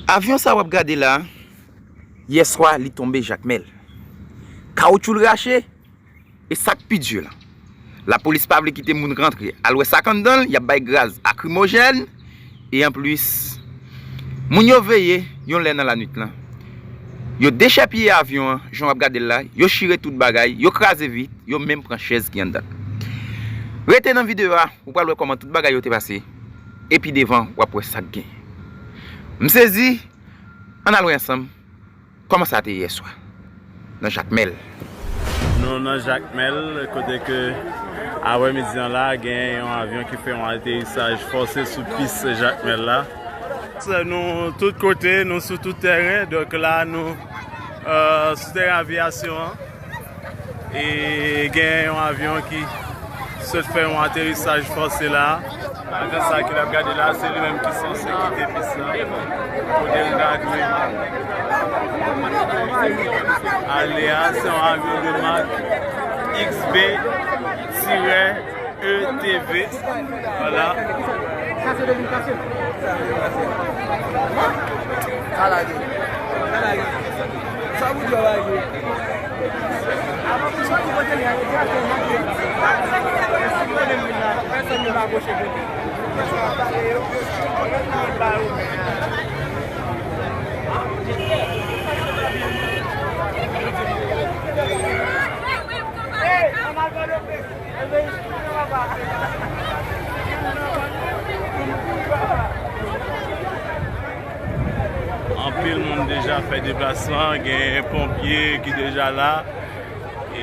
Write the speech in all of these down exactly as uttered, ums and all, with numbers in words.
Avyon sa w ap gade la, yèswa li tonbe Jakmèl. Kawotchou l rache, e sa k pi di la, lapolis pa vle kite moun rantre al wè sa k anndan l, y ap bay gaz lakrimojèn, e anplis, moun yo veye yon lè nan lannuit lan. Yo dechèpiye avyon an, jan w ap gade l la, yo chire tout bagay, yo kraze vit, yo menm pran chèz ki anndan l. Rete nan videyo a, ou pral wè kòman tout bagay yo te pase, epi devan, w ap wè sa k genyen. M sezi, ann al wè ansanm kòman sa te ye yèswa nan Jakmèl. Nou nan Jakmèl, kote ke aprèmidi an la, gen yon avyon ki fè yon aterisaj fòse sou pis Jakmèl la. Nou tout kote, nou sou tout tèren, donk la nou, euh, sou tèren aviyasyon an. E gen yon avyon ki sot fè yon aterisaj fòse la. Avyon sa ke n ap gade la, se li menm ki sanse kite pis la. Kote l ta dwe ale a, se yon avyon de mak X B tirè E T V. Vwala. Sa se de limitasyon. Sa lage. Sa lage. Sa pou di yo lage. Avan pou soti kote li a, yo di a fè manje. Pèsonn yo pa pwoche kote. Hey, anpil moun deja fè deplasman, gen ponpye ki deja la. E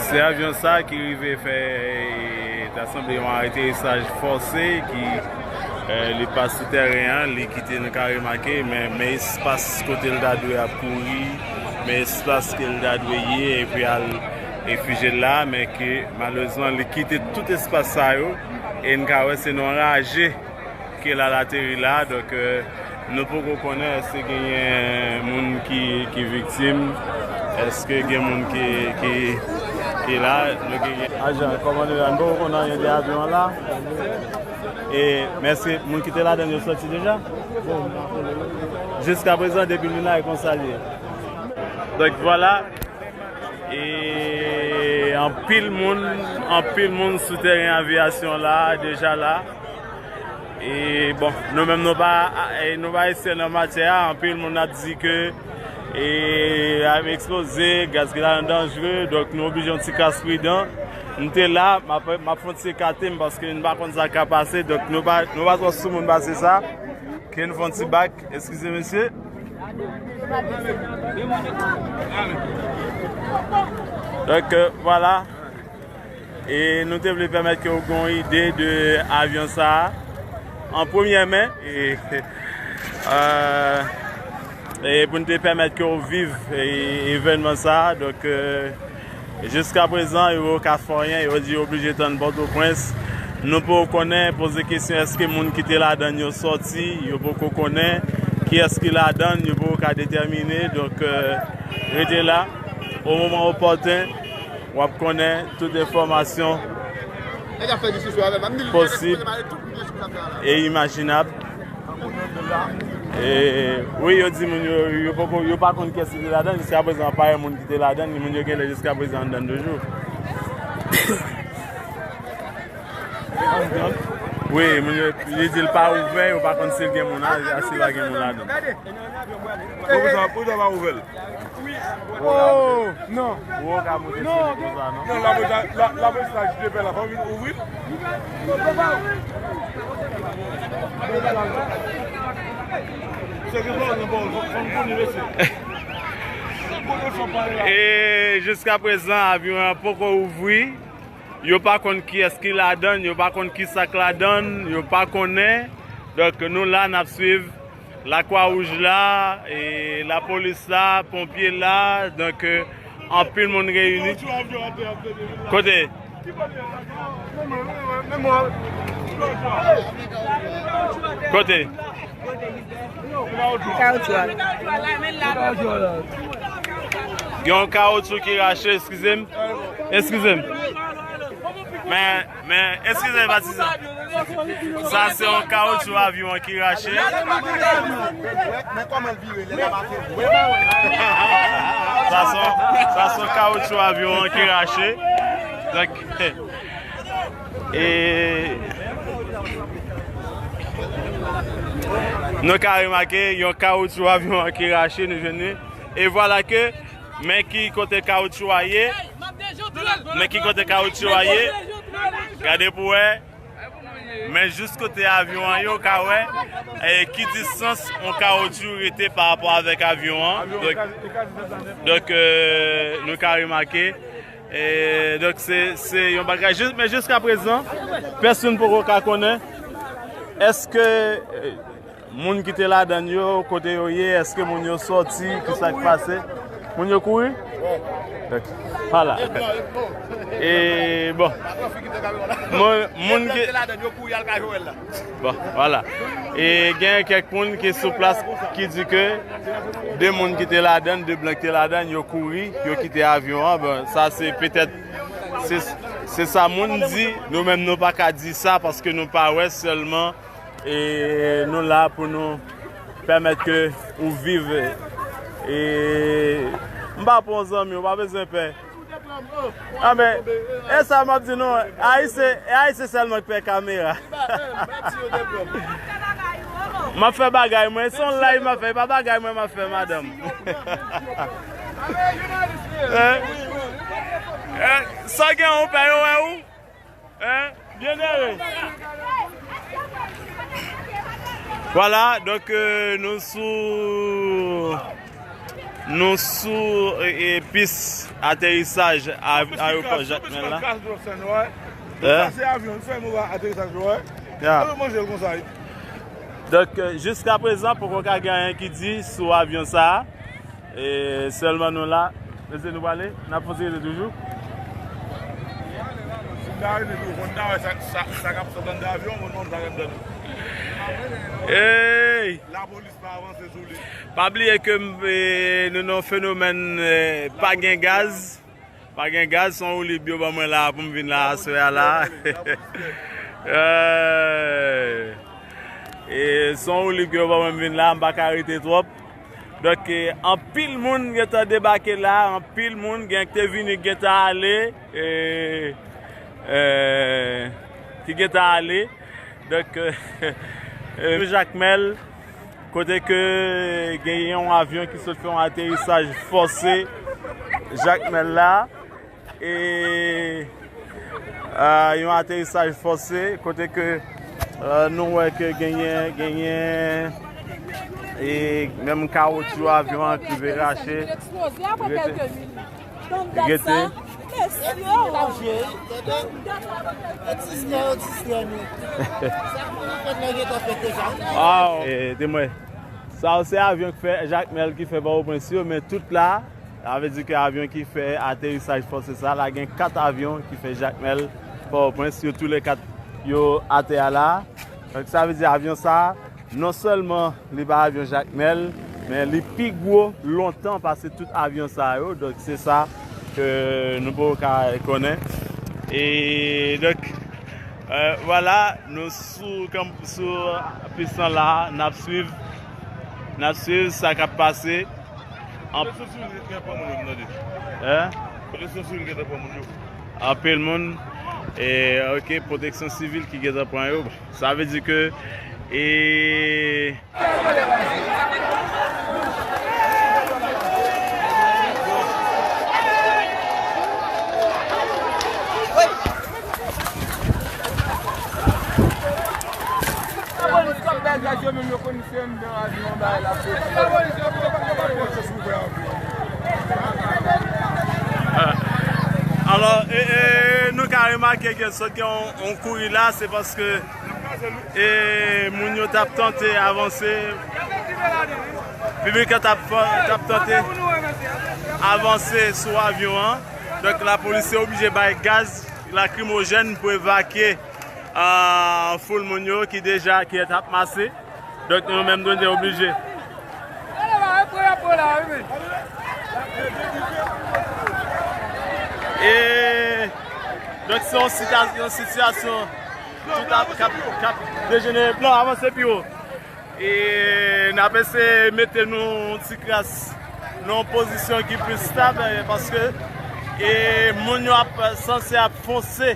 se avyon sa ki rive fè, ta sanble yon aterisaj fòse ki, eh, li pa sou tèren an, li kite nou ka remake, men, men espas kote l ta dwe ap kouri, men espas ke l ta dwe ye, epi al refijye l la, men ke malerezman, li kite tout espas sa yo, e n ka wè se nan yon raje ke l al ateri la, donk, eh, nou poko konnen èske genyen moun ki, ki viktim, èske gen moun ki, ki, ki la, nou genyen. Ajan, kòman nou ye? M poko konn anyen de avyon an la. E, men èske moun ki te ladann yo soti deja? Jiskaprezan, depi nou la, e konsa l ye. Donk, vwala. E anpil moun, anpil moun sou tèren aviyasyon la, deja la. E bon, nou menm nou pa, e nou pa ekspè nan matyè a, anpil moun ap di ke, e, avyon eksploze, gaz ki ladan danjere, donk nou oblije yon ti kras pridan. M te la, m ap, m ap fè yon ti ekate m paske nou pa konn sa k ka pase, donk nou pa, nou pa twò sou moun pase sa. Ke nou fè yon ti bak, eskize mesye. Donk, euh, vwala. E nou te vle pèmèt ke w gen yon ide de avyon sa a an premyè men. E, euh, e pou n te pèmèt ke w viv, e, evènman sa a. Donk, euh, jiskaprezan, yo poko ka fè anyen, yo di yo oblije tann Pòtoprens. Nou poko konnen, poze kesyon, èske moun ki te ladann yo sòti, yo poko konnen. Kiyès ki ladann, yo poko ka detèmine. Donk, euh, rete la. O moman opòten, w ap konnen tout enfòmasyon posib e imajinab. E, wi, yo di moun yo, yo poko, yo pa konn kiyès ki te ladann, jiskaprezan pa gen moun ki te ladann, moun yo genlè jiskaprezan anndan toujou. Wi, moun yo, li di l pa ouvè, yo pa konn si l gen moun la, si pa gen moun ladann. Poukisa, poukisa pa ouvè l? Oh, non. Ou ka moute sou li konsa, non? Non, lapolis la, la, lapolis la jete pè la, fò vin ouvri. Se ki fò, non, bon, fò n konnen, mesye. Kote fò pale la? E jiskaprezan, avyon an poko ouvri. Yo pa konn kiyès ki ladann, yo pa konn kisa k ladann, yo pa konnen. Donk, nou la, n ap swiv. Lakwa Wouj la, e lapolis la, ponpye la, donk, euh, anpil moun reyini. Kote? Kote? Kawotchou a. Gen yon kawotchou ki rache, eskize m. Eskize m. Men, men, eskize m, patizan. Sa se yon kawotchou avyon an ki rache. Sa se yon, sa se yon kawotchou avyon an ki rache. Donk, e nou ka remake yon kawotchou avyon an ki rache, nou jwenn li. E vwala ke men ki kote kawotchou a ye. Men ki kote kawotchou a ye. Gade pou wè. Men jis kote avyon an ye, ou ka wè, e, ki distans yon kawotchou rete pa rapò avèk avyon an. Donk, donk, e, nou ka remake. E, donk, se, se yon bagay. Jis, men jiskaprezan, pèsonn poko ka konnen èske, e, moun ki te ladann yo, kote yo ye, èske moun yo sòti, kisa k pase? Moun yo kouri? Donk, vwala. E, bon. Moun, moun ki Bon, vwala. E gen kèk moun ki sou plas ki di ke de moun ki te ladann, de blan ki te ladann, yo kouri, yo kite avyon an. Bon, sa se petèt, se, se sa moun di. Nou menm, nou pa ka di sa paske nou pa wè, sèlman, e nou la pou nou pèmèt ke ou viv. E m pa pran zanmi, ou pa bezwen pè. A, men, e sa m ap di nou, Ayisyen, e Ayisyen sèlman k pè kamera. M ap fè bagay mwen, se yon live m ap fè, e pa bagay mwen m ap fè, madanm. Hein? Hein? Sa gen yon pè yo wè ou? Hein? Byenere. Vwala, donk, e, nou sou, nou sou, e, e, pis aterisaj a, ayewopò Jakmèl la. Hein? Donk, e, jiskaprezan, poko ka gen anyen ki di sou avyon sa a. E sèlman nou la. Mesye, nou prale? N ap kontinye toujou. Si n ta rete toujou, fò n ta wè sa, sa, sa k ap sot anndan avyon, moun moun sa k anndan nou. Ey! Lapolis pa avanse sou li. Pa bliye ke, e, nou nan yon fenomèn, e, pa gen gaz. Pa gen gaz, se yon woulib yo ban mwen la pou m vin la aswè a la. Eh. E se yon woulib yo ban mwen, m vin la, m pa ka rete twòp. Donk, e, anpil moun gentan debake la, anpil moun gen ki te vini, gentan ale, e, e, ki gentan ale. Donk, e, e, Jakmèl, kote ke genyen yon avyon ki sot fè yon aterisaj fòse Jakmèl la. E, a, yon aterisaj fòse, kote ke, a, nou wè ke genyen, genyen, e, menm kawotchou avyon an ki rive rache. Rete. Rete. Aw, e, temwen. Sa yo se avyon ki fè Jakmèl ki fè Pòtoprens yo, men tout la, sa vle di ke avyon ki fè aterisaj fòse sa la, gen kat avyon ki fè Jakmèl Pòtoprens, yo toulèkat yo atè a la. Donk, sa vle di avyon sa, non sèlman li pa avyon Jakmèl, men li pi gwo lontan pase tout avyon sa yo. Donk, se sa ke nou poko ka konnen. E donk, e, vwala, nou sou, sou pis lan la, n ap swiv, n ap swiv sa k ap pase. An- Pwoteksyon sivil gentan pran moun yo, m tande. Hein? Pwoteksyon sivil gentan pran moun yo. Anpil moun, e, ok, pwoteksyon sivil ki gentan pran yo. Sa vle di ke, e, Alò, e, e, nou ka remake ke sot gen yon, yon kouri la, se paske e moun yo t ap tante avanse, piblik la t ap, t ap tante avanse sou avyon an. Donk, lapolis te oblije bay gaz lakrimojèn pou evakye, a, foul moun yo ki deja, ki t ap mase. Donk, nou menm, nou te oblije. Donk, se yon sita-, yon sitiyasyon tout ap, k ap, k ap dejenere. Non, avanse pi wo. E n ap eseye mete nou yon ti kras nan yon pozisyon ki pli stab, eh, paske, e, moun yo ap sanse ap fonse.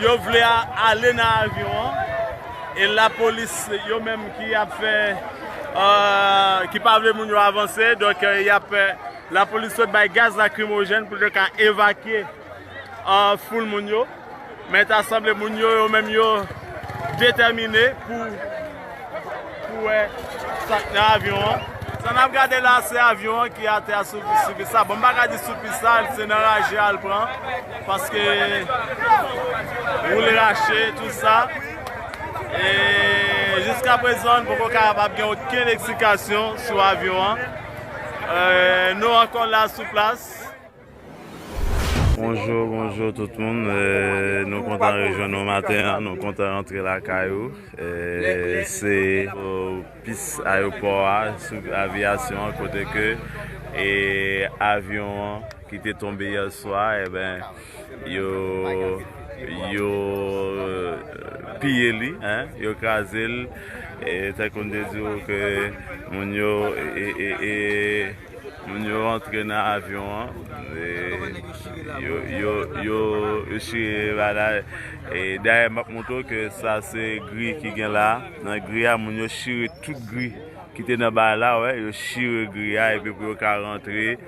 Yo vle a-, ale nan avyon an. E lapolis, yo menm ki ap fè, eh, ki pa vle moun yo avanse. Donk, eh, y ap, eh, lapolis sot bay gaz lakrimojèn pou yo ka evakye, eh, foul moun yo. Men ta sanble moun yo, yo menm yo detèmine pou, pou wè sa k nan avyon an. Sa n ap gade la, se avyon an ki atè a sou, sou pis la. Bon, m pa ka di sou pis la, se nan raje a l pran, paske woule rache, tout sa. E jiska prezan, n poko kapab gen okenn eksplikasyon sou avyon an. Eh, nou ankò la sou plas. Bonjou, bonjou tout moun. Eh, nou kontan rejwenn nou maten an, nou kontan rantre lakay ou. Eh, se, eh, pis ayewopò a, sou avyasyon an, kote ke, eh, avyon an ki te tonbe yè swa, eben, yo, yo, eh, piye li, en, yo kraze l. E tankou m te di w ke moun yo, e, e, e, moun yo antre nan avyon an, e, yo, yo, yo, yo chire bagay. E dayè, m ap montre w ke sa se gri ki gen la. Nan gri a, moun yo chire tout gri ki te nan bagay la, wè, yo chire gri a, epi pou yo ka rantre,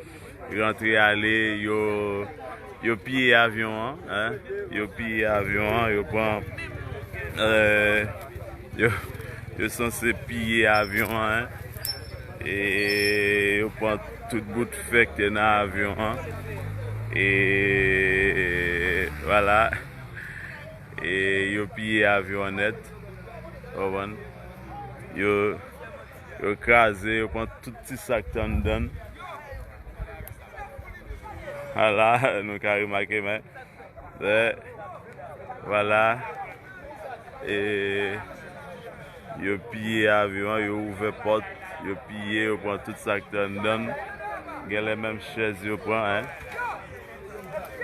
rantre ale, yo, yo piye avyon an, en, yo piye avyon an, yo pran, eh, yo, yo sanse piye avyon an, en. E yo pran tout bout fè ki te nan avyon an. E vwala. E yo piye avyon an nèt. Ou konprann? Yo, yo kraze, yo pran tout ti sa k te anndan l. Vwala, nou ka remake, men, men, vwala. E yo piye avyon an, yo ouvè pòt, yo piye, yo pran tout sa k te anndan l. Genlè menm chèz yo pran, en.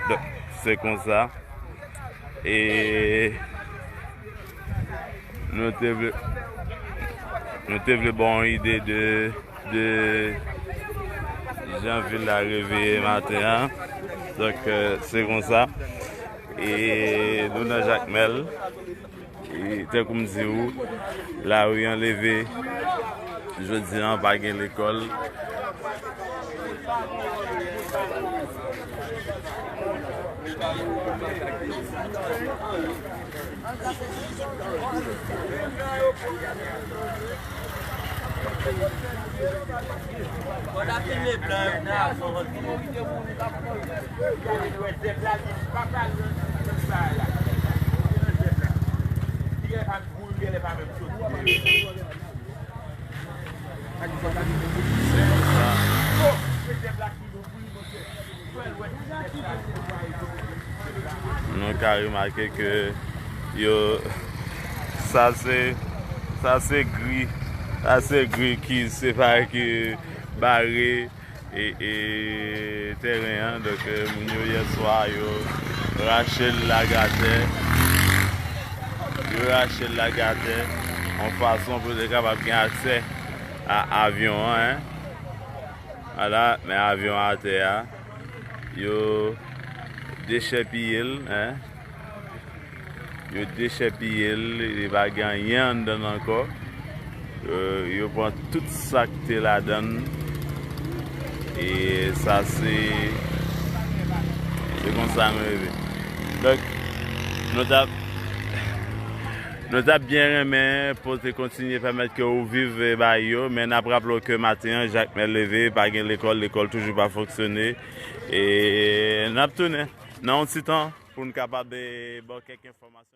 Donk, se konsa. E nou te vle, nou te vle ba w yon ide de, de jan vil la reveye maten an. Donk, eh, se konsa. E nou nan Jakmèl. E tankou m di w, lari an leve. Jodi an, pa gen lekòl. Nou ka remake ke yo, sa se, sa se gri, sa se gri ki separe, ki bare, e, e, tèren an. Donk, eh, moun yo yè swa, yo rache l lage atè. Yo rache l lage atè yon fason pou yo te kapab gen aksè a avyon an, en. Vwala, men avyon an atè a. Yo dechèpiye l, en. Yo dechèpiye l, li pa gen anyen anndan l ankò. Yo, yo pran tout sa k te ladan l. E sa se, se konsa nou rive. Donk, nou t ap, nou t ap byen renmen pou te kontinye pèmèt ke ou viv, eh, bagay yo, men n ap raple w ke maten an, Jakmèl leve, pa gen lekòl, lekòl toujou pa fonksyone. E n ap tounen nan yon ti tan pou n kapab, eh, ba w kèk enfòmasyon.